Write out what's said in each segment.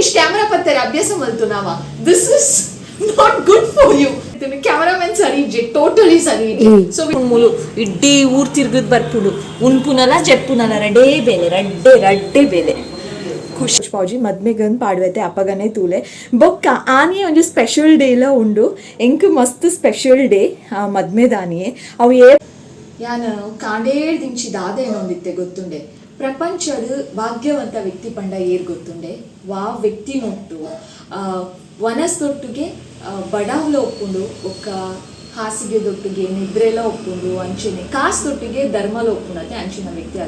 Tanish, camera ಪತ್ತಾರೆ ಅಭ್ಯಾಸ ಮಲ್ತು ನಾವ. This is not good for you. Cameraman ಸರಿ ಇಜ್ಜೆ, ಟೋಟಲಿ ಸರಿ ಇಜ್ಜೆ. ಸೊ ಮೂಲು ಇಡ್ಡಿ ಊರ್ ತಿರ್ಗದ್ ಬರ್ಪುಡು, ಉನ್ಪುನಲ ಜೆಪ್ಪುನಲ ರಡೇ ಬೇಲೆ, ರಡ್ಡೆ ರಡ್ಡೆ ಬೇಲೆ. ಖುಷಿ ಪಾಜಿ ಮದ್ಮೆಗನ್ ಪಾಡ್ವೆತೆ ಅಪ್ಪಗನೆ ತೂಲೆ. ಬೊಕ್ಕ ಆನಿಯೇ ಒಂಜಿ ಸ್ಪೆಷಲ್ ಡೇಲ ಉಂಡು. ಎಂಕ್ ಮಸ್ತ್ ಸ್ಪೆಷಲ್ ಡೇ ಮದ್ಮೆದಾನಿಯೇ. ಅವು ಏ ಯಾನ್ ಕಾಂಡೇಳ್ ದಿಂಚಿ ದಾದ ಏನೊಂದಿತ್ತೆ ಗೊತ್ತುಂಡೆ? ಪ್ರಪಂಚಡ್ ಭಾಗ್ಯವಂತ ವ್ಯಕ್ತಿ ಪಂಡ ಏರ್ ಗೊತ್ತುಂಡೆ? ವಾ ವ್ಯಕ್ತಿ ನೊಟ್ಟು ವನಸ್ದೊಟ್ಟುಗೆ ಬಡವ್ಲ ಒಪ್ಪುಂಡು, ಬೊಕ್ಕ ಹಾಸಿಗೆ ದೊಟ್ಟಿಗೆ ನಿದ್ರೆಲ ಒಪ್ಪುಂಡು, ಅಂಚೆನೆ ಕಾಸ್ ದೊಟ್ಟಿಗೆ ಧರ್ಮಲ ಒಪ್ಪುಂಡು, ಅಂಚಿನ ವ್ಯಕ್ತಿ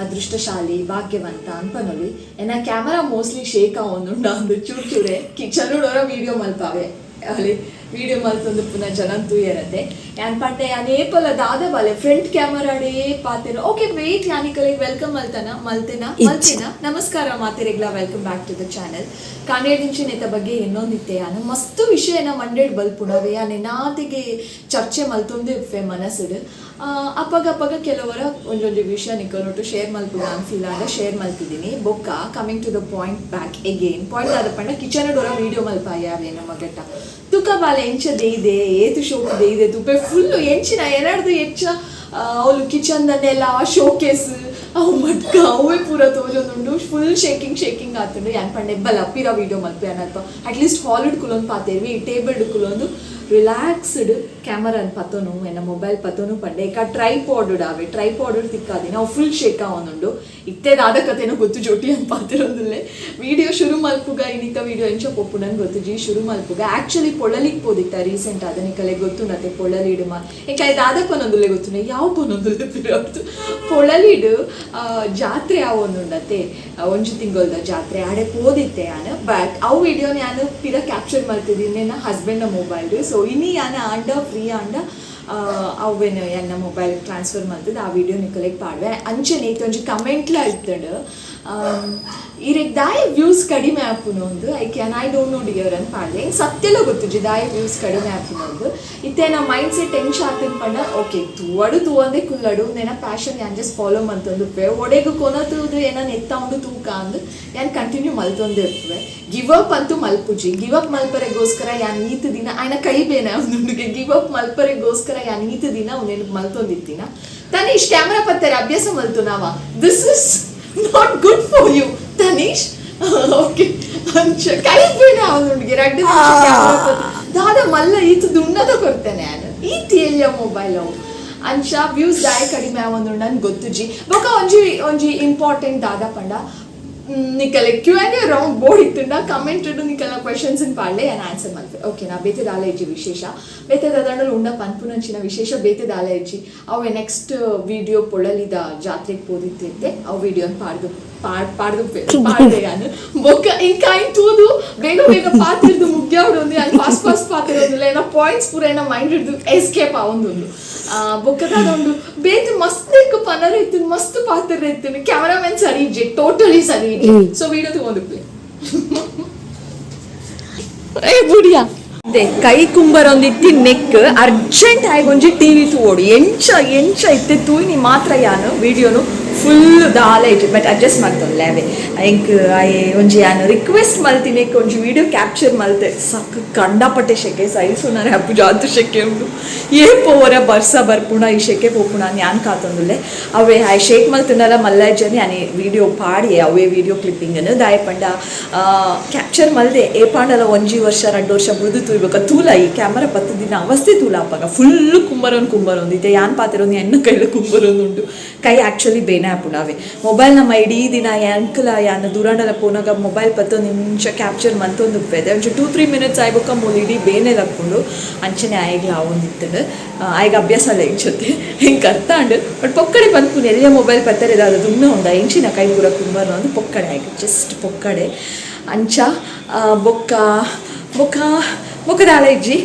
ಅದೃಷ್ಟಶಾಲಿ, ಭಾಗ್ಯವಂತ ಅನ್ಪನೊಲಿ. ಎನ್ನ ಕ್ಯಾಮರಾ ಮೋಸ್ಟ್ಲಿ ಶೇಕ್ ಆವೊಂದುಂಡು ಅಂದು ಚೂರ್ ಚೂರೆ. Kitchen video ಮಲ್ಪಾವೆ. ಅಲ್ಲಿ ವಿಡಿಯೋ ಮಲ್ತೊಂದು ಪುನಃ ಜನ ತೂಯರತೆ. ಯಾನ್ ಪಂಡೆ, ಯಾನ್ ಏಪಲ ದಾದ ಬಾಲೆ ಫ್ರಂಟ್ ಕ್ಯಾಮರಾಡೇ ಪಾತೆರ. ಓಕೆ, ವೇಟ್, ಯಾನಿಕಲೆಗ್ welcome ಮಲ್ತನ ಮಲ್ತೆನ ಮಲ್ತೆನ. ನಮಸ್ಕಾರ ಮಾತೆರೆಗ್ಲಾ, welcome back to the channel. ಕಾಂಡೇದಿಂಚಿನ ಬಗ್ಗೆ ಇನ್ನೊಂದಿತ್ತೆ. ಯಾನು ಮಸ್ತ್ ವಿಷಯನ ಮಂಡೆಡ್ ಬಲ್ಪುಣವೆ. ಯಾನ್ ಎನಾತಿಗೆ ಚರ್ಚೆ ಮಲ್ತೊಂದು ಇಪ್ಪೆ ಮನಸ್ಸುಡು. ಅಪ್ಪಗ ಅಪ್ಪಗ ಕೆಲವರ ಒಂಜೊಂಜಿ ವಿಷಯ ನಿಕ್ಕನೊಟ್ಟು ಶೇರ್ ಮಲ್ಪುಗ ಅಂತ ಫೀಲ್ ಆಗ ಶೇರ್ ಮಲ್ತಿದ್ದೀನಿ. ಬೊಕ್ಕ coming to the point, back again point ಆದ ಪಂಡ, ಕಿಚನ್ ಡೋರ ವಿಡಿಯೋ ಮಲ್ಪಾಯ ಅವೇನ ಮಗಟ್ಟ. ತುಕ ಬಾಲೆ ಎಂಚ ದೇಯ್ದೆ, ಏತು ಶೋಕ್ ದೇಯ್ದೆ ತುಪೆ ಫುಲ್ ಎಂಚಿನ ಎರಡ್ದು ಹೆಚ್ಚ. ಅವಳು ಕಿಚನ್ ದನ್ನೆಲ್ಲ ಶೋಕೇಸ್, ಅವು ಮಟ್ಕ, ಅವೇ ಪೂರ ತೋಜೊಂದುಂಡು. ಫುಲ್ ಶೇಕಿಂಗ್ ಶೇಕಿಂಗ್ ಆತುಂಡು. ಯಾನ್ ಪಂಡೆ, ಬಲ ಪಿರ ವಿಡಿಯೋ ಮಲ್ಪೆ ಅನಲ್ಪ. ಅಟ್ಲೀಸ್ಟ್ ಹಾಲಿಡ್ ಕುಲೊಂದು ಪಾತೇರ್ವಿ, ಈ ಟೇಬಲ್ ಕುಲೊಂದು ರಿಲ್ಯಾಕ್ಸ್ಡ್ ಕ್ಯಾಮರಾನ್ ಪತ್ತೊನು, ಎನ್ನ ಮೊಬೈಲ್ ಪತ್ತೊನು ಪಂಡೆ. ಏಕ ಟ್ರೈಪಾಡ್ ಅವೆ ಟ್ರೈಪಾಡ್ ತಿಕ್ಕಾದಿನ. ಅವು ಫುಲ್ ಶೇಕ್ ಆವೊಂದುಂಡು. ಇತ್ತೆ ದಾದ ಕತೆನೋ ಗೊತ್ತು ಜೋಟಿ ಅಂತ ಪಾತಿರೊಂದುಲ್ಲೆ. ವಿಡಿಯೋ ಶುರು ಮಲ್ಪುಗ. ಇನ್ನಿತ ವಿಡಿಯೋ ಎಂಚ ಪೊಪ್ಪುನನ್ ಗೊತ್ತುಜಿ. ಶುರು ಮಲ್ಪುಗ. ಆಕ್ಚುಲಿ ಪೊಳಲಿಗ್ ಪೋದಿತ್ತ ರೀಸೆಂಟ್ ಆದ. ನಿಕಲೆ ಗೊತ್ತುಂಡತೆ ಪೊಳಲಿಡು ಮಾ ಎಂಕ ದಾದ ಪನೊಂದುಲ್ಲೆ ಗೊತ್ತುಂಡೆ, ಯಾವ ಪನೊಂದುಲ್ಲೆ ಪಿರೊಡ್ದು. ಪೊಳಲಿಡು ಜಾತ್ರೆ ಆವೊಂದುಂಡತೆ, ಒಂಜಿ ತಿಂಗೊಲ್ದ ಜಾತ್ರೆ. ಆಡೆ ಪೋದಿತ್ತೆ ಯಾನ್. ಬಟ್ ಅವು ವಿಡಿಯೋನ ಯಾನ್ ಪಿರ ಕ್ಯಾಪ್ಚರ್ ಮಲ್ತಿದ್ದೀನಿ ನನ್ನ ಹಸ್ಬೆಂಡ್ನ ಮೊಬೈಲ್. ಸೊ ಇನಿ ಯಾನ್ ಆಂಡ ಫ್ರೀ ಆಂಡ ಅವೇನು ಎನ್ನ ಮೊಬೈಲ್ ಟ್ರಾನ್ಸ್ಫರ್ ಮಲ್ತದ ಆ ವಿಡಿಯೋ ನಿಕಲೆಗ್ ಪಾಡ್ವೆ. ಅಂಚನೆ ಇತ್ತೆ ಒಂಜಿ ಕಮೆಂಟ್ಲ ಇತ್ತಂಡು, ಈರೆಗ್ ದಾಯ ವ್ಯೂಸ್ ಕಡಿಮೆ ಆಪುನು ಒಂದು. I don't know dear ಅಂತ ಪಾಡ್ದೆ. ಎಂಕ್ ಸತ್ಯಲ ಗೊತ್ತುಜಿ ದಾಯ ವ್ಯೂಸ್ ಕಡಿಮೆ ಆಪುನು ಒಂದು. ಇತ್ತೆ ನಾ ಮೈಂಡ್ ಸೆಟ್ ಹೆಂಗ್ ಆತಿನ್ ಪಂಡ, ಓಕೆ, ತೂವಡು ತೂವಂದೆ ಕುಲ್ಲಡು. ನೆನ ಪ್ಯಾಷನ್ ಯಾನ್ ಜಸ್ಟ್ ಫಾಲೋ ಮಂತೊಂದು ಉಪ್ಪೆ. ಒಡೆಗು ಕೊನತುದು ಏನ ಎತ್ತ ಉಂಡು ತೂಕ ಅಂದ್ ಯಾನ್ ಕಂಟಿನ್ಯೂ ಮಲ್ತೊಂದು ಇರ್ಪುವೆ. ಗಿವ್ ಅಪ್ ಅಂತೂ ಮಲ್ಪುಜಿ. ಗಿವ್ ಅಪ್ ಮಲ್ಪರೆಗೋಸ್ಕರ ಯಾನ್ ಈತ ದಿನ ಆಯ್ನ ಕೈ ಬೇನೆ ಒಂದುಂಡುಗೆ. ಗಿವ್ ಅಪ್ ಮಲ್ಪರೆಗೋಸ್ಕರ ಯಾನ್ ಈತ ದಿನ ಉಂದೇನು ಮಲ್ತೊಂದಿತ್ತಿನ? ತನೀಶ್, ಕ್ಯಾಮರಾ ಪತ್ತಾರೆ ಅಭ್ಯಾಸ ಮಲ್ತು ನಾವ. This is not good for you, Tanish. Okay, ಅಂಚ ಕೈ ಬೇನೆ ಅವನುಂಡಿಗೆ ರಡ್ಡು. ದಾದ ಮಲ್ಲ ಈತ ದುಣ್ಣದ ಕೊರ್ತೇನೆ ಯಾನು ಈ ತೇಲಿಯ ಮೊಬೈಲ್ ಅವು. ಅಂಚ ವ್ಯೂಸ್ ದಾಯ ಕಡಿಮೆ ಆವೊಂದು ನನ್ಗೆ ಗೊತ್ತುಜಿ. ಬೊಕ ಒಂಜಿ ಒಂಜಿ ಇಂಪಾರ್ಟೆಂಟ್ ದಾದ ಪಂಡ, ನಿಕಲೆ ಕ್ಯೂ ಅಂಡ್ ಎ ರೌಂಡ್ board ಇತ್ತುಂಡ ಕಮೆಂಟ್ ನಿಕಲ ಕ್ವೆಶನ್ಸ್ ಪಾಡ್ಲೆ, ಯಾನ್ ಆನ್ಸರ್ ಮಲ್ಪೆ. ಓಕೆ ನಾ? ಬೇತೆ ದಾಲ ಇಜ್ಜಿ ವಿಶೇಷ. ಬೇತೆ ದಾದಂಡಲ ಉಂಡ ಪನ್ಪುನಂಚಿನ ವಿಶೇಷ ಬೇತೆ ದಾಲ ಇಜ್ಜಿ. ಅವೆ ನೆಕ್ಸ್ಟ್ ವಿಡಿಯೋ ಪೊಳಲಿದ ಜಾತ್ರೆಗೆ ಪೋದಿತ್ತಿತ್ತೆ. ಅವು ವಿಡಿಯೋನ್ ಪಾಡ್ದು ಪಾಡ್ ಪಾಡ್ದು ಪಾಡ್ದೆ ಯಾನು. ಬೊಕ್ಕ ಇಂಕ ಐನ್ ತೂದು ಬೇಗ ಬೇಗ ಪಾತಿರ್ದು ಮುಗ್ಯಾವಡು ಒಂದು. ಯಾನ್ ಫಾಸ್ಟ್ ಫಾಸ್ಟ್ ಪಾತಿರೋದಿಲ್ಲ. ಏನೋ ಪಾಯಿಂಟ್ಸ್ ಪೂರ ಏನೋ ಮೈಂಡ್ ಹಿಡ್ದು ಎಸ್ಕೇಪ್ ಆವೊಂದುಂಡು. ಬೊಕ್ಕದಾದ ಉಂಡು. ಬೇತೆ ಮಸ್ತ್ ಎಕ್ಕು ಪನರ ಇತ್ತು, ಮಸ್ತ್ ಪಾತ್ರ ಇತ್ತು. ಕ್ಯಾಮರಾಮನ್ ಸರಿ ಇಜ್ಜೆ, ಟೋಟಲಿ ಸರಿ ಇಜ್ಜೆ. ಸೊ ವಿಡಿಯೋ ತಗೊಂಡು ಏ ಬುಡಿಯಾ. ಕೈ ಕುಂಬರೊಂದಿತ್ತಿ ನೆಕ್ ಅರ್ಜೆಂಟ್ ಆಗಿ ಒಂಜಿ ಟಿವಿ ತೂವೋಡು. ಎಂಚ ಎಂಚ ಇತ್ತೆ ತೂಯಿನಿ ಮಾತ್ರ ಯಾನು ವಿಡಿಯೋನು ಫುಲ್ ದಾಲ ಇಜ್ಜಿ. ಬಟ್ ಅಡ್ಜಸ್ಟ್ ಮಾಡ್ತೊಂದು ಅವೇ. ಎಂಕ್ ಆಯೆ ಒಂಜಿ ಯಾನು ರಿಕ್ವೆಸ್ಟ್ ಮಲ್ತಿನಿ, ಒಂಜಿ ವಿಡಿಯೋ ಕ್ಯಾಪ್ಚರ್ ಮಲ್ತೆ. ಸಕ್ ಕಂಡಪಟ್ಟೆ ಶೆಕೆ ಸೈಸುನಾರೆ ಅಪ್ಪು ಜಾತು ಶೆಕೆ ಉಂಡು. ಏ ಪೋವರ ಬರ್ಸ ಬರ್ಪುಣ, ಈ ಶೆಕೆ ಪೋಪುಣ ಯಾನ್ ಕಾತೊಂದುಲ್ಲೆ. ಅವೇ ಆಯ್ ಶೇಕ್ ಮಲ್ತುಂಡಲ ಮಲ್ಲ ಜನ. ಯಾನಿ ವಿಡಿಯೋ ಪಾಡಿ ಅವೇ ವಿಡಿಯೋ ಕ್ಲಿಪ್ಪಿಂಗ್ ದಾಯ ಪಂಡ ಕ್ಯಾಪ್ಚರ್ ಮಲ್ದೆ. ಏ ಪಾಂಡಲ ಒಂಜಿ ವರ್ಷ 2 ವರ್ಷ ಬುಡ್ದು ತೂಯ್ಬೇಕ ತೂಲ. ಈ ಕ್ಯಾಮರಾ 10 ದಿನ ಅವಸ್ಥೆ ತೂಲ. ಅಪ್ಪಗ ಫುಲ್ ಕುಂಬರೊಂದು ಕುಂಬರೊಂದು ಇತ್ತೆ ಯಾನ್ ಪಾತಿರೋದು ಎನ್ನ ಕೈಲ ಕುಂಬರೊಂದು ಉಂಟು. ಕೈ ಆ್ಯಕ್ಚುಲಿ ಬೇನೆ ಆಪುಂಡು. ಅವೇ ಮೊಬೈಲ್ ನಮ್ಮ ಇಡೀ ದಿನ ಯಾಂಕಲ ಯಾನ್ ದೂರಾಂಡಲ ಪೋನಾಗ ಮೊಬೈಲ್ 10 ನಿಮಿಷ ಕ್ಯಾಪ್ಚರ್ ಮಂತೊಂದು ಉಪ್ಪೆದೆ. ಒಂಚು 2-3 ಮಿನಿಟ್ಸ್ ಆಯ್ಬೊಕ್ಕ ಮೂಲು ಇಡೀ ಬೇನೆ ಲಕ್ಕುಂಡು. ಅಂಚನೆ ಆಯ್ಗ್ಲ ಆವೊಂದಿತ್ತಂಡು. ಆಯ್ಗ ಅಭ್ಯಾಸ ಅಲ್ಲ ಇಂಚತ್ತೆ ಹಿಂಗೆ ಅರ್ಥ ಅಂಡು. ಬಟ್ ಪೊಕ್ಕಡೆ ಪನ್ಪುನಿ, ಎಲ್ಲಿಯ ಮೊಬೈಲ್ ಪತ್ತರೆ ದಾದ ದುನ್ನ ಉಂಡ ಎಂಚಿನ ಕೈ ಪೂರ ಕುಂಬರ್ನ ಒಂದು ಪೊಕ್ಕಡೆ ಆಯ್ಗ ಜಸ್ಟ್ ಪೊಕ್ಕಡೆ. ಅಂಚ ಬೊಕ್ಕ ಬೊಕ್ಕ ಬೊಕ್ಕ ದಾಲ ಇಜ್ಜಿ.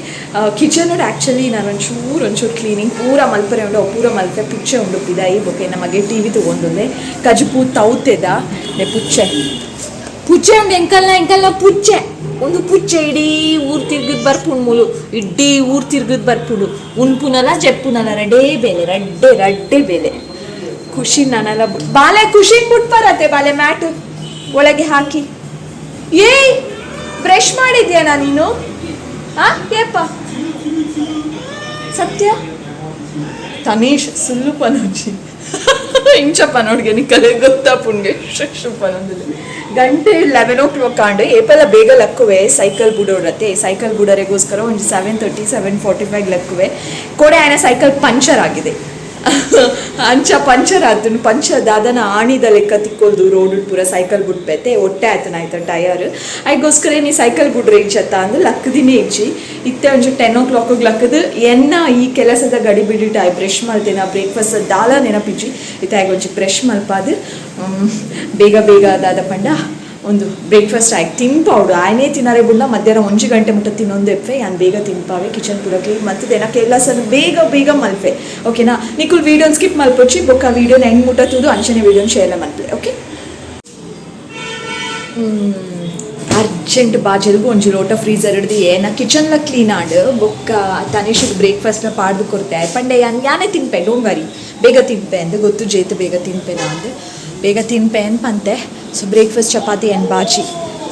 ಕಿಚನ್ ಆ್ಯಕ್ಚುಲಿ ನಾನು ಒಂಚೂರು ಒಂಚೂರು ಕ್ಲೀನಿಂಗ್ ಪೂರ ಮಲ್ಪರೆ ಉಂಡು. ಅವು ಪೂರ ಮಲ್ಪೆ ಪುಚ್ಚೆ ಉಂಡು ಪಿದಾಯಿ. ಬೊಕ್ಕ ನಮಗೆ ಟಿವಿ ತಗೊಂಡುಂದೆ ಕಜುಪು ತೌತೆದ ನೆ ಪುಚ್ಚೆ ಪುಚ್ಚೆ ಉಂಡು ಎಂಕಲ್ನ ಎಂಕಲ್ನ ಪುಚ್ಚೆ. ಒಂದು ಪುಚ್ಚೆ ಇಡೀ ಊರ್ ತಿರ್ಗದ್ ಬರ್ಪುಂಡು ಮೂಲು. ಇಡೀ ಊರ್ ತಿರ್ಗದ್ ಬರ್ಪುಂಡು. ಉನ್ಪುನಲ ಜೆಪ್ಪುನಲ ರಡೇ ಬೇಲೆ, ರಡ್ಡೆ ರಡ್ಡೆ ಬೇಲೆ. ಖುಷಿ ನಾನೆಲ್ಲ ಬಾಲೆ ಖುಷಿ ಬಿಟ್ ಬರತ್ತೆ. ಬಾಲೆ ಮ್ಯಾಟ್ ಒಳಗೆ ಹಾಕಿ. ಏಯ್, ಬ್ರಷ್ ಮಾಡಿದ್ಯಾನಾ ನೀನು? ಹಾ, ಏಪ ಸತ್ಯ ತನೀಶ್ ಸುಳ್ಳು ಪನೋಜಿ ಇಂಚ ಪನೋಡ್ಗೆ ನಿಕಲೆ ಗೊತ್ತಾ ಪುಣ್ಗೆ ಶು ಪನೊಂದಿಲ್ಲ. ಗಂಟೆ 11 ಓ ಕ್ಲಾಕ್ ಆಂಡ್. ಏಪಲ ಬೇಗ ಲಕ್ಕುವೆ, ಸೈಕಲ್ ಬುಡೋಡತ್ತೆ. ಸೈಕಲ್ ಬುಡರೆಗೋಸ್ಕರ ಒಂದು 7:30, 7:45 ಲಕ್ಕುವೆ. ಕೋಡೆ ಆಯ್ನ ಸೈಕಲ್ ಪಂಚರ್ ಆಗಿದೆ. ಅಂಚ ಪಂಚರ್ ಆತನು. ಪಂಚರ್ ದಾದನ ಆಣಿದ ಲೆಕ್ಕ ತಿಕ್ಕೊಲ್ದು ರೋಡ್ ಪೂರ. ಸೈಕಲ್ ಬಿಟ್ಪೈತೆ, ಒಟ್ಟೆ ಆಯ್ತನ ಆಯ್ತು ಟಯರ್. ಐಗೋಸ್ಕರ ನೀ ಸೈಕಲ್ ಬಿಡ್ರೆ ಇಜ್ಜತ್ತ ಅಂದು ಲಕ್ಕದಿನೇ ಇಜ್ಜಿ. ಇತ್ತೆ ಒಂಜಿ 10 ಓ ಕ್ಲಾಕಿಗೆ ಲಕ್ಕದು ಎನ್ನ ಈ ಕೆಲಸದ ಗಡಿ ಬಿಡಿಟ್ ಆಯ್ ಬ್ರಷ್ ಮಲ್ತೇನ, ಬ್ರೇಕ್ಫಾಸ್ಟ್ ದಾಲ ನೆನಪಿಜ್ಜಿ. ಇತ್ತೆ ಆಯ್ ಒಂಜಿ ಬ್ರಷ್ ಮಲ್ಪಾದು ಬೇಗ ಬೇಗ ದಾದ ಪಂಡ ಒಂದು ಬ್ರೇಕ್ಫಾಸ್ಟ್ ಆಯ್ತು ತಿನ್ಪಾವಡು. ಆಯ್ನೇ ತಿನ್ನರೆ ಬುಂಡ ಮಧ್ಯಾಹ್ನ 1 ಗಂಟೆ ಮುಟ್ಟ ತಿನ್ನೊಂದು ಎಪ್ಪೆ. ಯಾನ್ ಬೇಗ ತಿನ್ಪಾವೆ. ಕಿಚನ್ ಪೂರ ಕ್ಲೀನ್ ಮಲ್ತದೆ. ಕೆಲಸ ಬೇಗ ಬೇಗ ಮಲ್ಪೆ, ಓಕೆನಾ? ನಿಕುಲ್ ವೀಡಿಯೋನ್ ಸ್ಕಿಪ್ ಮಲ್ಪೊಚ್ಚಿ. ಬೊಕ್ಕ ವೀಡಿಯೋನ ಹೆಂಗ್ ಮುಟ್ಟ ತೂದು ಅಂಚನೆ ವೀಡಿಯೋನ ಶೇರ್ ಮಲ್ಪಲೆ, ಓಕೆ? ಅರ್ಜೆಂಟ್ ಬಾಜೆಲ್ಗು ಒಂಜಿ ಲೋಟ ಫ್ರೀಸರ್ ಹಿಡ್ದು ಏನ ಕಿಚನ್ಲ ಕ್ಲೀನ್ ಆಂಡ್. ಬೊಕ್ಕ ತನಿಷಿಗೆ ಬ್ರೇಕ್ಫಾಸ್ಟ್ನ ಪಾಡ್ದು ಕೊರ್ತೆ. ಪಂಡೆ ಯಾನ್ ಯಾನೇ ತಿನ್ಪೆ, don't worry, ಬೇಗ ತಿನ್ಪೆ ಅಂದ್ ಗೊತ್ತು ಜೇತು. ಬೇಗ ತಿನ್ಪೆ ನಾ ಅಂದ್, ಬೇಗ ತಿನ್ಪೆ ಅನ್ಪಂತೆ. So breakfast chapati and bhaji.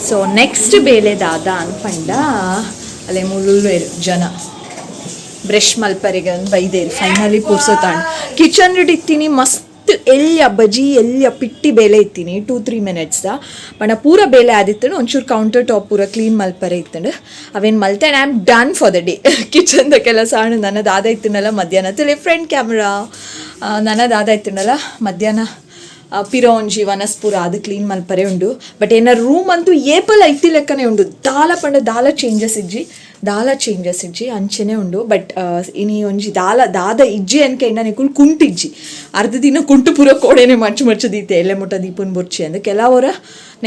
So next ಬೇಲೆ ದಾದ ಅನ್ಪಂಡ, ಅಲ್ಲೇ ಮುಳ್ಳು ಜನ ಬ್ರಷ್ ಮಲ್ಪರಿಗೆ ಬೈದೇರಿ. ಫೈನಲಿ ಪುರ್ಸೊತ್ತಾಂಡ್. ಕಿಚನ್ ಇತ್ತೀನಿ. ಮಸ್ತ್ ಎಲ್ಯ ಬಜಿ ಎಲ್ಯ ಪಿಟ್ಟಿ ಬೇಲೆ ಇತ್ತೀನಿ, 2-3 ಮಿನಿಟ್ಸ್. ಪಂಡ ಪೂರ ಬೇಲೆ ಆದಿತ್ತಂಡು. ಒಂಚೂರು ಕೌಂಟರ್ ಟಾಪ್ ಪೂರ ಕ್ಲೀನ್ ಮಲ್ಪರೆ ಇತ್ತಂಡು. ಅವೇನು ಮಲ್ತೆ, I am done for the day. ಕಿಚನ್ದ ಕೆಲಸ ಆಣು. ನನ್ನ ದಾದ ಇತ್ತನಲ್ಲ ಮಧ್ಯಾಹ್ನ ತುಲೆ ಫ್ರಂಟ್ ಕ್ಯಾಮ್ರಾ. ನನ್ನ ದಾದ ಇತ್ತನಲ್ಲ ಮಧ್ಯಾಹ್ನ ಪಿರ ಒಂಜಿ ವನಸ್ಪುರ ಅದು ಕ್ಲೀನ್ ಮಲ್ಪರೆ ಉಂಡು. ಬಟ್ ಏನ ರೂಮ್ ಅಂತೂ ಏಪಲ್ ಐತಿ ಲೆಕ್ಕನೆ ಉಂಡು. ದಾಲ ಪಂಡ ದಾಲ ಚೇಂಜಸ್ ಇಜ್ಜಿ, ದಾಲ ಚೇಂಜಸ್ ಇಜ್ಜಿ, ಅಂಚೆನೆ ಉಂಡು. ಬಟ್ ಇನಿ ಒಂಜಿ ದಾಲ ದಾದ ಇಜ್ಜಿ ಅನ್ಕೆಂಡ ನಿಕುಲ್ ಕುಂಟಿಜ್ಜಿ. ಅರ್ಧ ದಿನ ಕುಂಟು ಪೂರ ಕೋಡೆನೆ ಮಚ್ಚು ಮಚ್ಚು ದೀತೆ. ಎಲ್ಲೆ ಮುಟ್ಟ ದೀಪನ್ ಬೊರ್ಚಿ ಅಂದ್ ಕೆಲವರ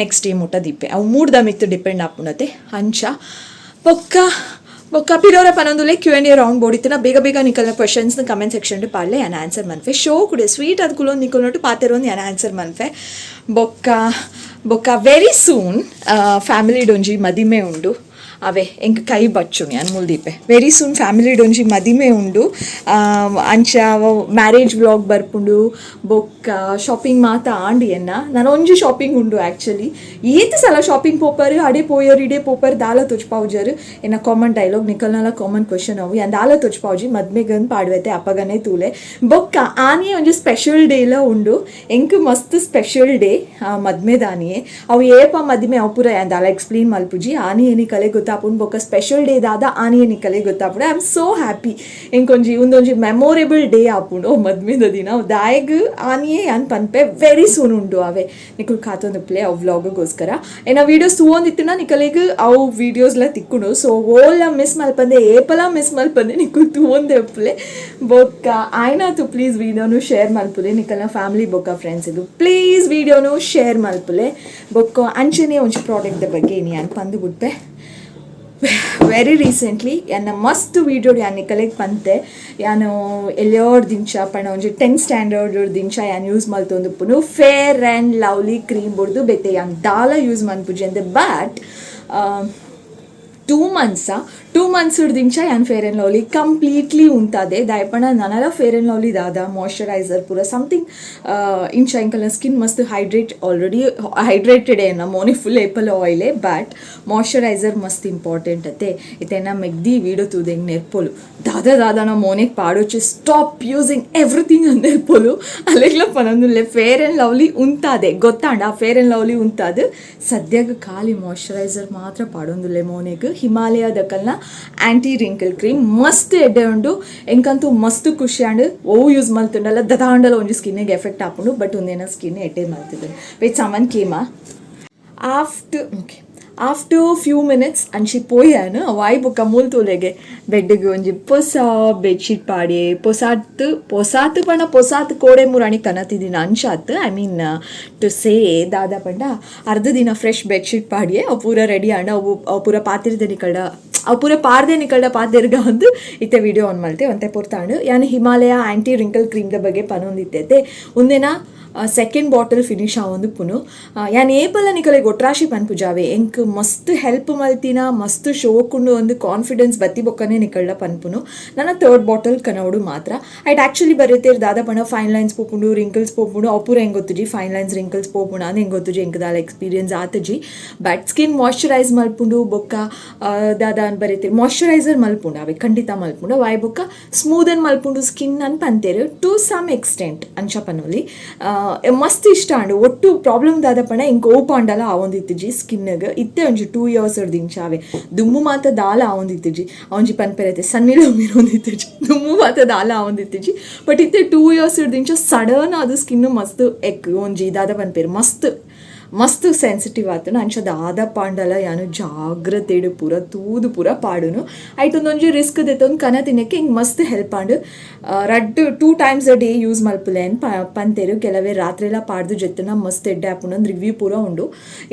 ನೆಕ್ಸ್ಟ್ ಡೇ ಮುಟ್ಟ ದೀಪೆ. ಅವು ಮೂಡ್ದ ಮಿತ್ತು ಡಿಪೆಂಡ್ ಆಪುಣತೆ. ಅಂಚ ಬೊಕ್ಕ ಬೊಕ್ಕ ಪಿರೋರ ಪನೊಂದುಲೆ Q and A round ಬೋಡಿತ್ತಿನ. ಬೇಗ ಬೇಗ ನಿಕಲ್ನ questions comment section ಪಾಡ್ಲೆ, ಯಾನ್ ಆನ್ಸರ್ ಮನ್ಫೆ. ಶೋ ಕುಡೆ ಸ್ವೀಟ್ ಅದು ಕುಲೊಂದು ನಿಕಲ್ನೊಟ್ಟು ಪಾತೆರೋಂದು ಯಾನ್ ಆನ್ಸರ್ ಮನ್ಫೆ. ಬೊಕ್ಕ ಬೊಕ್ಕ very soon family ಡೊಂಜಿ ಮದಿಮೆ ಉಂಡು. ಅವೇ ಎಂಕ್ ಕೈ ಬಚ್ಚುನಿ ಅನ್ ಮುಲ್ದೀಪೆ. Very soon family ಡೊಂಜಿ ಮದಿಮೆ ಉಂಡು. ಅಂಚ ಮ್ಯಾರೇಜ್ ವ್ಲಾಗ್ ಬರ್ಪುಂಡು. ಬೊಕ್ಕ ಶಾಪಿಂಗ್ ಮಾತ ಆಂಡ್ ಎನ್ನ. ನಾನು ಒಂಜಿ ಶಾಪಿಂಗ್ ಉಂಡು ಆ್ಯಕ್ಚುಲಿ. ಏತ್ ಸಲ ಶಾಪಿಂಗ್ ಪೋಪರ್, ಅಡೆ ಪೋಯರ್ ಇಡೆ ಪೋಪರ್, ದಾಲ ತೊಜ್ಪಾವುಜರ್. ಎನ್ನ ಕಾಮನ್ ಡೈಲಾಗ್, ನಿಕಲ್ನಲ ಕಾಮನ್ ಕ್ವಶನ್ ಅವು. ಯಾನ್ ದಾಲ ತೊಜ್ಪಾವುಜಿ, ಮದ್ಮೆಗನ್ ಪಾಡ್ವೆತೆ, ಅಪ್ಪಗನೇ ತೂಲೆ. ಬೊಕ್ಕ ಆನಿಯೇ ಒಂಜಿ ಸ್ಪೆಷಲ್ ಡೇಲ ಉಂಡು. ಎಂಕ್ ಮಸ್ತ್ ಸ್ಪೆಷಲ್ ಡೇ ಮದ್ಮೆದಾನಿಯೇ. ಅವು ಏಪ ಮದಿಮೆ ಅವು ಪೂರ ಯಾನ್ ದಾಲ ಎಕ್ಸ್ಪ್ಲೇನ್ ಮಲ್ಪುಜಿ. ಆನಿ ನಿಕಲೆ ಗೊತ್ತಾಪುಂಡು. ಬೊಕ್ಕ ಸ್ಪೆಷಲ್ ಡೇ ದಾದ ಆನಿಯೇ ನಿಕಲೆ ಗೊತ್ತಾಪುಂಡು. I am so happy. ಎಂಕೊಂಜಿ ಉಂದೊಂಜಿ memorable day ಆಪುಂಡು ಮದ್ಮೆದ ದಿನ. ದಾಯಗ್ ಆನಿಯೇ ಯಾನ್ ಪನ್ಪೆ. ವೆರಿ ಸೂನ್ ಉಂಡು ಅವೆ. ನಿಕುಲ್ ಕಾತೊಂದು ಪ್ಲೇ ಅವು ವ್ಲಾಗ್ಗೋಸ್ಕರ. ಏನ ವೀಡಿಯೋಸ್ ತೂವೊಂದಿತ್ತಿನ ನಿಕಲೆಗ್ ಅವು ವೀಡಿಯೋಸ್ಲ ತಿಕ್ಕುಂಡು. ಸೊ ಓಲ ಮಿಸ್ ಮಲ್ಪಂದೆ, ಏಪಲ ಮಿಸ್ ಮಲ್ಪಂದೆ ನಿಕುಲ್ ತೂವೊಂದೆ ಉಪ್ಪುಲೆ. ಬೊಕ್ಕ ಆಯ್ನಾತು ಪ್ಲೀಸ್ ವೀಡಿಯೋನು ಶೇರ್ ಮಲ್ಪುಲೆ. ನಿಕಲ್ನ ಫ್ಯಾಮಿಲಿ ಬೊಕ್ಕ ಫ್ರೆಂಡ್ಸಿಗು ಪ್ಲೀಸ್ ವೀಡಿಯೋನು ಶೇರ್ ಮಲ್ಪುಲೆ. ಬೊಕ್ಕ ಅಂಚನೆ ಒಂಜಿ ಪ್ರಾಡಕ್ಟ್ದ ಬಗ್ಗೆ ಇನಿ ಪಂದು ಬುಡ್ಪೆ. ವೆರಿ ರೀಸೆಂಟ್ಲಿ ಯಾನ ಮಸ್ತ್ ವೀಡಿಯೋ ಯಾನ್ ನಿಕಲೆಗ್ ಪಂತೆ. ಯಾನು ಎಲ್ಲಿಯೋರ್ ದಿಂಚ ಪಂಡ ಒಂಜಿ 10th standard ದಿಂಚ ಯಾನ್ use ಮಲ್ತೊಂದುಪ್ಪುನು fair and lovely cream ಬುಡ್ದು ಬೇತೆ ಯಾನ್ ದಾಲ ಯೂಸ್ ಮನ್ಪುಜಿ ಅಂದೆ. But 2 months, 2 months ದಿಂಚ ಯಾನ್ fair and lovely completely ಉಂತಾದೆ. ದಾಯಪಂಡ ನನಲ fair and lovely ದಾದ ಮಾಯ್ಶ್ಚರೈಸರ್ ಪೂರ ಸಮಥಿಂಗ್ ಇಂಚ ಎಂಕಲ್ನ ಸ್ಕಿನ್ ಮಸ್ತ್ hydrate, already hydrated ಏನ ಮೋನಿ ಫುಲ್ ಏಪಲ್ ಆಯಿಲೇ. ಬಟ್ ಮಾಯ್ಶ್ಚರೈಸರ್ ಮಸ್ತ್ ಇಂಪಾರ್ಟೆಂಟ್ ಅತ್ತೆ. ಇತ್ತೆನ ಮೆಗ್ದಿ ವೀಡಿಯೋ ತೂದೆಂಗ್ ನೆರ್ಪೋಲು, ದಾದ ದಾದ ಮೋನೆಗ್ ಪಾಡೊಚ್ಚಿ, stop using everything ಅಂದ್ ನೆರ್ಪೋಲು. ಅಲ್ಲೆಗ್ಲ ಪನೊಂದುಲ್ಲೆ. Fair and lovely ಉಂತಾದೆ ಗೊತ್ತಾಂಡ. ಆ fair and lovely ಉಂತಾದ್ ಸದ್ಯಗ್ ಖಾಲಿ ಮಾಯ್ಶ್ಚರೈಸರ್ ಮಾತ್ರ ಪಾಡೊಂದುಲ್ಲೆ ಮೋನೆಗ್. ಹಿಮಾಲಯದಕಲ್ನ aunty wrinkle cream ಮಸ್ತ್ ಎಡ್ಡೆ ಉಂಡು. ಎಂಕಂತೂ ಮಸ್ತ್ ಖುಷಿ ಆಂಡ್. ಓ ಯೂಸ್ ಮಲ್ತುಂಡಲ್ಲ ದದಾಂಡಲ ಒಂಜಿ ಸ್ಕಿನ್ನಿಗೆ ಎಫೆಕ್ಟ್ ಆಪುಂಡು. ಬಟ್ ಒಂದೇನ ಸ್ಕಿನ್ ಎಡ್ಡೆ ಮಲ್ತದೆ. Wait, someone came. After, okay, after few minutes ಅಂಚಿ ಪೋಯಾನು. ವಾಯ್ ಬೊಕ್ಕ ಮೂಲ್ ತೂಲೆಗೆ ಬೆಡ್ಗೆ ಒಂಜಿ ಪೊಸ ಬೆಡ್ಶೀಟ್ ಪಾಡಿ. ಪೊಸಾತ್ ಪೊಸಾತ್ ಪಂಡ ಪೊಸಾತ್ ಕೋಡೆ ಮುರಾಣಿ ಕನತಿದಿನ ಅಂಚಾತ್. I mean to say ದಾದ ಪಂಡ ಅರ್ಧ ದಿನ ಫ್ರೆಶ್ ಬೆಡ್ಶೀಟ್ ಪಾಡಿಯೆ. ಅವು ಪೂರ ರೆಡಿ ಆಂಡ. ಅವು ಅವು ಪೂರ ಪಾತಿರ್ದ ನಿಕಲ್ಡ, ಅವು ಪೂರ ಪಾರ್ದೆ ನಿಕಲ್ಡ ಪಾತೆರ್ಗ ಅಂದು ಇತ್ತೆ ವಿಡಿಯೋ ಆನ್ ಮಲ್ತೆ. ಒಂತೆ ಪೊರ್ತಾಂಡು. ಯಾನ್ ಹಿಮಾಲಯ ಆ್ಯಂಟಿ ರಿಂಕಲ್ ಕ್ರೀಮ್ದ ಬಗ್ಗೆ ಪನೊಂದಿತ್ತೈತೆ. ಒಂದೇನ Second bottle finish ಆವೊಂದುಪ್ಪುಂಡು. ಯಾನ್ ಏಪಲ ನಿಕಲೆಗ್ ಒಟ್ರಾಶಿ ಪನ್ಪುಜಾವೆ, ಎಂಕ್ ಮಸ್ತ್ ಹೆಲ್ಪ್ ಮಲ್ತಿನ, ಮಸ್ತ್ ಶೋಕುಂಡು ಒಂದು ಕಾನ್ಫಿಡೆನ್ಸ್ ಬತ್ತಿ ಬೊಕ್ಕನೆ ನಿಕಲ್ಡ ಪನ್ಪುನು. ನನ ಥರ್ಡ್ ಬಾಟಲ್ ಕನವಡು ಮಾತ್ರ. ಐಟ್ ಆಕ್ಚುಲಿ ಬರೆತೇರ್ ದಾದ ಪಂಡ ಫೈನ್ ಲೈನ್ಸ್ ಪೋಪುಂಡು, ರಿಂಕಲ್ಸ್ ಪೋಪುಂಡು. ಅವು ಪೂರ ಎಂಕ್ ಗೊತ್ತುಜಿ. Fine lines, wrinkles ಪೋಪುಂಡು ಅಂದ್ ಎಂಕ್ ಗೊತ್ತುಜಿ, ಎಂಕ್ ದಾಲ ಎಕ್ಸ್ಪೀರಿಯನ್ಸ್ ಆತುಜಿ. But skin moisturise ಮಲ್ಪುಂಡು. ಬೊಕ್ಕ ದಾದ ಬರೆತೇರ್, ಮಾಯ್ಶ್ಚರೈಸರ್ ಮಲ್ಪುಂಡು, ಅವೆ ಖಂಡಿತ ಮಲ್ಪುಂಡು. ವಾಯ್ ಬೊಕ್ಕ ಸ್ಮೂದನ್ ಮಲ್ಪುಂಡು ಸ್ಕಿನ್ ಅನ್ ಪಂತೇರು, to some extent ಅಂಚ ಪನೊಲಿ. ಮಸ್ತ್ ಇಷ್ಟ ಆಂಡ್. ಒಟ್ಟು ಪ್ರಾಬ್ಲಮ್ ದಾದ ಪಂಡ ಎಂಕ್ ಓಪಾಂಡಲ ಆವೊಂದಿತ್ತಿಜಿ ಸ್ಕಿನ್ಗ್. ಇತ್ತೆ ಒಂಜಿ 2 ಇಯರ್ಸ್ ದಿಂಚ ಅವೆ, ದುಂಬು ಮಾತ ದಾಲ ಆವೊಂದಿತ್ತಿಜಿ. ಒಂಜಿ ಪನ್ಪೆರೈತೆ ಸನ್ನಿಲ ಮಿರೊಂದಿತ್ತಿಜಿ, ದುಂಬು ಮಾತ ದಾಲ ಆವೊಂದಿತ್ತಿಜಿ. ಬಟ್ ಇತ್ತೆ 2 ಇಯರ್ಸ್ ದಿಂಚ ಸಡನ್ ಅದು ಸ್ಕಿನ್ ಮಸ್ತ್ ಎಕ್ ಒಂಜಿ ದಾದ ಪನ್ಪೆರ್, ಮಸ್ತ್ ಮಸ್ತ್ ಸೆನ್ಸಿಟಿವ್ ಆತುಂಡು. ಅಂಚ ದಾದ ಪಾಂಡಲ ಯಾನು ಜಾಗ್ರತೆಡ್ ಪೂರ ತೂದು ಪೂರ ಪಾಡುನು. ಐಟ್ ಒಂದೊಂಜಿ ರಿಸ್ಕ್ ದೆತ್ತೊಂದು ಕನ ತಿನ್ನಕ್ಕೆ ಹಿಂಗೆ ಮಸ್ತ್ ಹೆಲ್ಪ್ ಆಂಡ್. ರಡ್ಡ್ 2 times a day use ಮಲ್ಪುಲೆ ಅಂದ್ ಪಂತೆರ್. ಕೆಲವೇ ರಾತ್ರಿಲ ಪಾಡ್ದು ಜೆತ್ತುನ ಮಸ್ತ್ ಎಡ್ಡೆ ಆಪುಂಡು ಅಂದ್ ರಿವ್ಯೂ ಪೂರ ಉಂಡು.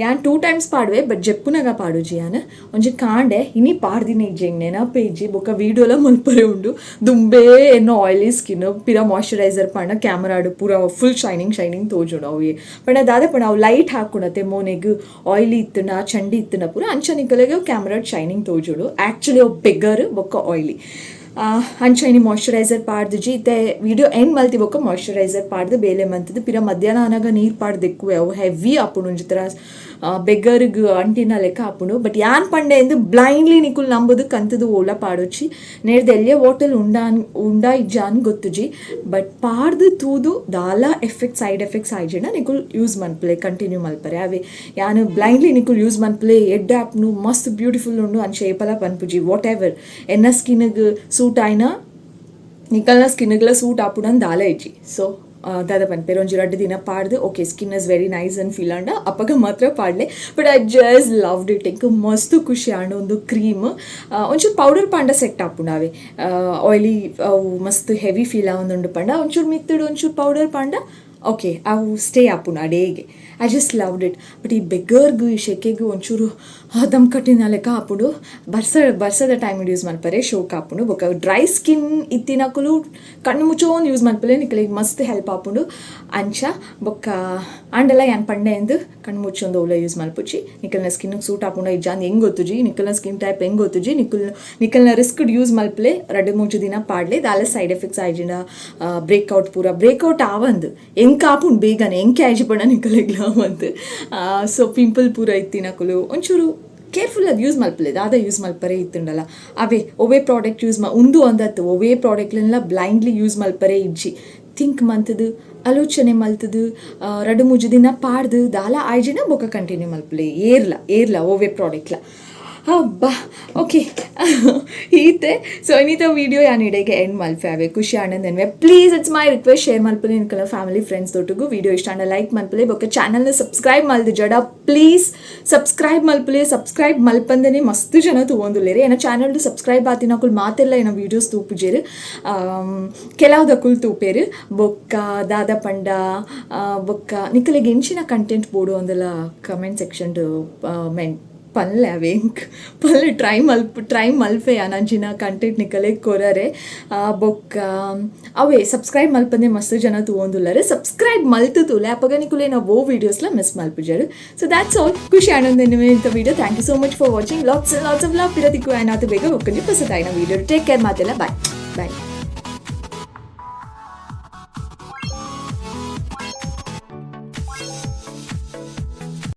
ಯಾನ್ 2 ಟೈಮ್ಸ್ ಪಾಡುವೆ, ಬಟ್ ಜೆಪ್ಪುನಗ ಪಾಡುಜಿ ಯಾನ್. ಒಂಜಿ ಕಾಂಡೆ ಇನಿ ಪಾಡ್ದಿನ ಇಜ್ಜಿ, ಎಂಕ್ ನೆನಪೇ ಇಜ್ಜಿ. ಬೊಕ್ಕ ವೀಡಿಯೋಲ ಮಲ್ಪರೆ ಉಂಡು. ದುಂಬೇ ಎನ್ನ ಆಯಿಲಿ ಸ್ಕಿನ್, ಪಿರ ಮಾಯ್ಶ್ಚರೈಸರ್ ಪಾಂಡ ಕ್ಯಾಮರಾಡ್ ಪೂರ full shining shining ತೋಜುಂಡು. ಅವು ಪಂಡ ದಾದ ಪಂಡ ಅವು ಲೈಟ್ ಹಾಕುಣತೆ ಮೋನೆಗ್ ಆಯಿಲಿ ಇತ್ತುಂಡ, ಚಂಡಿ ಇತ್ತುಂಡ ಪೂರ ಅಂಚ ನಿಕಲೆಗ್ ಕ್ಯಾಮರಾಡ್ ಶೈನಿಂಗ್ ತೋಜುಂಡು. ಆ್ಯಕ್ಚುಲಿ ಅವು ಬೆಗ್ಗರ್ ಬೊಕ್ಕ ಆಯಿಲಿ. ಅಂಚ ಇನಿ ಮಾಯ್ಶ್ಚರೈಸರ್ ಪಾಡ್ದುಜಿ. ಇತ್ತೆ ವಿಡಿಯೋ ಎಂಡ್ ಮಲ್ತಿ ಬೊಕ್ಕ ಮಾಯ್ಶ್ಚರೈಸರ್ ಪಾಡ್ದು ಬೇಲೆ ಮಂತುದು ಪಿರ ಮಧ್ಯಾಹ್ನ ಆನಗ ನೀರು ಪಾಡ್ದು ದೆಕ್ಕುವೆ. ಅವು ಹೆವಿ ಆಪುಂಡು, ಒಂಜಿ ತರ ಬೆಗ್ಗರ್ಗ್ ಅಂಟಿನ ಲೆಕ್ಕ ಆಪುಂಡು. ಬಟ್ ಯಾನ್ ಪಂಡೆ ಎಂದು ಬ್ಲೈಂಡ್ಲಿ ನಿಕುಲ್ ನಂಬುದು ಕಂತುದು ಓಲ ಪಾಡೊಚ್ಚಿ. ನೇರ್ದ ಎಲ್ಯ ಬಾಟಲ್ ಉಂಡಾ ಉಂಡಾ ಇಜ್ಜಾ ಅಂದ್ ಗೊತ್ತುಜಿ. ಬಟ್ ಪಾಡ್ದು ತೂದು ದಾಲ effect, side effects ಆಯ್ಜಿಂಡ ನಿಕುಲ್ ಯೂಸ್ ಮನ್ಪುಲೆ, ಕಂಟಿನ್ಯೂ ಮಲ್ಪರೆ. ಅವೆ ಯಾನ್ ಬ್ಲೈಂಡ್ಲಿ ನಿಕುಲ್ ಯೂಸ್ ಮನ್ಪುಲೆ, ಎಡ್ಡೆ ಆಪುಂಡು, ಮಸ್ತ್ ಬ್ಯೂಟಿಫುಲ್ ಉಂಡು ಅಂಚ ಏಪಲ ಪನ್ಪುಜಿ. What ever ಎನ್ನ ಸ್ಕಿನ್ಗ್ ಸೂಟ್ ಆಯ್ನ ನಿಕಲ್ನ ಸ್ಕಿನ್ಗ್ಲ ಸೂಟ್ ಆಪುಂಡು ದಾಲ ಇಜ್ಜಿ. ಸೊ ದಾದ ಪನ್ಪೆರ್, ಒಂಜಿ ರಡ್ಡ್ ದಿನ ಪಾಡ್ದು okay, skin is very nice and feel ಆಂಡ ಅಪಗ ಮಾತ್ರ ಪಾಡ್ಲೆ. But I just loved it. ಎಂಕ್ ಮಸ್ತ್ ಖುಷಿ ಆಂಡ್. ಒಂದು ಕ್ರೀಮ್, ಒಂಚೂರು ಪೌಡರ್ ಪಾಂಡ ಸೆಟ್ ಆಪುಂಡು. ಅವೆ ಆಯ್ಲಿ ಅವು ಮಸ್ತ್ ಹೆವಿ ಫೀಲ್ ಆವೊಂದುಂಡು ಪಂಡ ಒಂಚೂರು ಮಿತ್ತುಡು ಒಂಚೂರು ಪೌಡರ್ ಪಾಂಡ ಓಕೆ, ಅವು ಸ್ಟೇ ಆಪುಂಡು ಅಡೇಗೆ. I just loved it. But ಈ ಬೆಗ್ಗರ್ಗು, ಈ ಶೆಕೆಗು ಒಂಚೂರು ದಮ್ ಕಟ್ಟಿನ ಲೆಕ್ಕ ಆಪುಂಡು. ಬರ್ಸ ಬರ್ಸದ ಟೈಮ್ ಯೂಸ್ ಮಲ್ಪರೆ ಶೋಕ್ ಆಪುಂಡು. ಬೊಕ್ಕ ಡ್ರೈ ಸ್ಕಿನ್ ಇತ್ತಿನಕುಲು ಕಣ್ಣು ಮುಚ್ಚೋಂದು ಯೂಸ್ ಮಲ್ಪಲೆ, ನಿಕಲೆಗ್ ಮಸ್ತ್ ಹೆಲ್ಪ್ ಆಪುಂಡು ಅಂಚ. ಬೊಕ್ಕ ಆಂಡಲ ಯಾನ್ ಪಂಡೆ ಎಂದು ಕಣ್ಣು ಮುಚ್ಚೊಂದು ಓಲ ಯೂಸ್ ಮಲ್ಪುಚಿ. ನಿಕಲ್ನ ಸ್ಕಿನ್ ಸೂಟ್ ಆಪುಂಡ ಇಜ್ಜಾ ಅಂದ್ ಹೆಂಗ್ ಗೊತ್ತುಜಿ, ನಿಕಲ್ನ ಸ್ಕಿನ್ ಟೈಪ್ ಹೆಂಗ್ ಗೊತ್ತುಜಿ. ನಿಕಲ್ನ ರಿಸ್ಕ್ ಯೂಸ್ ಮಲ್ಪಲೆ. ರಡ್ಡ್ ಮೂಜಿ ದಿನ ಪಾಡ್ಲೆ. ದಾಲ ಸೈಡ್ ಎಫೆಕ್ಟ್ಸ್ ಆಯ್ಜಿಂಡ, ಬ್ರೇಕ್ಔಟ್ ಪೂರ ಬ್ರೇಕ್ಔಟ್ ಆವಂದು ಎಂಕ್ ಆಪುಂಡು ಬೇಗನೆ, ಎಂಕೆ ಆಯ್ಜಿ ಪಂಡ ನಿಕಲೆಗ್ಲ ಆವಂದು. ಸೊ ಪಿಂಪಲ್ ಪೂರ ಇತ್ತಿನಕುಲು ಒಂಚೂರು ಕೇರ್ಫುಲ್ ಅದು ಯೂಸ್ ಮಲ್ಪಲೆ. ದಾದ ಯೂಸ್ ಮಲ್ಪರೆ ಇತ್ತುಂಡಲ್ಲ, ಅವೇ ಒವೇ ಪ್ರಾಡಕ್ಟ್ ಯೂಸ್ ಮಾ ಉಂದು ಅಂದತ್ತು ಒವೇ ಪ್ರಾಡಕ್ಟ್ಲೆಲ್ಲ ಬ್ಲೈಂಡ್ಲಿ ಯೂಸ್ ಮಲ್ಪರೆ ಇಜ್ಜಿ. ಥಿಂಕ್ ಮಂತದು, ಆಲೋಚನೆ ಮಲ್ತದು, ರಡ್ಡ್ ಮೂಜಿ ದಿನ ಪಾಡ್ದು ದಾಲ ಆಯ್ಜಿನ ಬೊಕ್ಕ ಕಂಟಿನ್ಯೂ ಮಲ್ಪಲೆ. ಏರ್ಲ ಏರ್ಲ ಒವೇ ಪ್ರಾಡಕ್ಟ್ಲ. ಹಬ್ಬ, ಓಕೆ, ಈತೆ. ಸೊ ಇನ್ನಿತ ವೀಡಿಯೋ ಯಾನ್ ಇಡೆಗೆ ಎಂಡ್ ಮಲ್ಪೆ. ಅವೆ ಖುಷಿ ಆನಂದ ಎನ್ವೆ. Please, it's my request, share ಮಲ್ಪಲೆ ನಿಕಲ family friends ದೊಟ್ಟುಗು. Video ಇಷ್ಟ ಆಂಡ ಲೈಕ್ ಮಲ್ಪಲೆ. ಬೊಕ್ಕ ಚಾನಲ್ನ ಸಬ್ಸ್ಕ್ರೈಬ್ ಮಲ್ದು ಜಡ ಪ್ಲೀಸ್ ಸಬ್ಸ್ಕ್ರೈಬ್ ಮಲ್ಪಲೆ. ಸಬ್ಸ್ಕ್ರೈಬ್ ಮಲ್ಪಂದನೆ ಮಸ್ತ್ ಜನ ತೂವೊಂದುಲ್ಲೆರ್. ಏನ ಚಾನಲ್ ಸಬ್ಸ್ಕ್ರೈಬ್ ಆತಿನಕುಲು ಮಾತೆಲ್ಲ ಏನ ವೀಡಿಯೋಸ್ ತೂಪುಜೆರ್, ಕೆಲವುದಕುಲು ತೂಪೆರ್. ಬೊಕ್ಕ ದಾದ ಪಂಡ ಬೊಕ್ಕ ನಿಕಲೆಗ್ ಎಂಚಿನ ಕಂಟೆಂಟ್ ಬೋಡು ಅಂದಲ ಕಮೆಂಟ್ ಸೆಕ್ಷನ್ ಮೆನ್ ಪನ್ಲೆ. ಅವೆ ಎಂಕ್ ಪನ್ಲೆ, ಟ್ರೈ ಮಲ್ಪೆ ಅಂಚಿನ ಕಂಟೆಂಟ್ ನಿಕಲೆಗ್ ಕೊರರೆ. ಬೊಕ್ಕ ಅವೇ ಸಬ್ಸ್ಕ್ರೈಬ್ ಮಲ್ಪಂದೆ ಮಸ್ತ್ ಜನ ತೂವೊಂದುಲ್ಲೆರ್. ಸಬ್ಸ್ಕ್ರೈಬ್ ಮಲ್ತು ತೂಲೆ, ಅಪಗ ನಿಕುಲು ಓ ವೀಡಿಯೋಸ್ಲ ಮಿಸ್ ಮಲ್ಪುಜರ್. So that's all. ಖುಷಿ ಆನಂದ ಇಂಥ video. Thank you so much for watching. Lots lots of love. ಪಿರ ತಿಕ್ಕು ಏನಾಯ್ತು ಬೇಗ ಒಕ್ಕಂಜಿ ಪಸದಾಯಿನ video. Take care ಮಾತೆಲ್ಲ. Bye boy.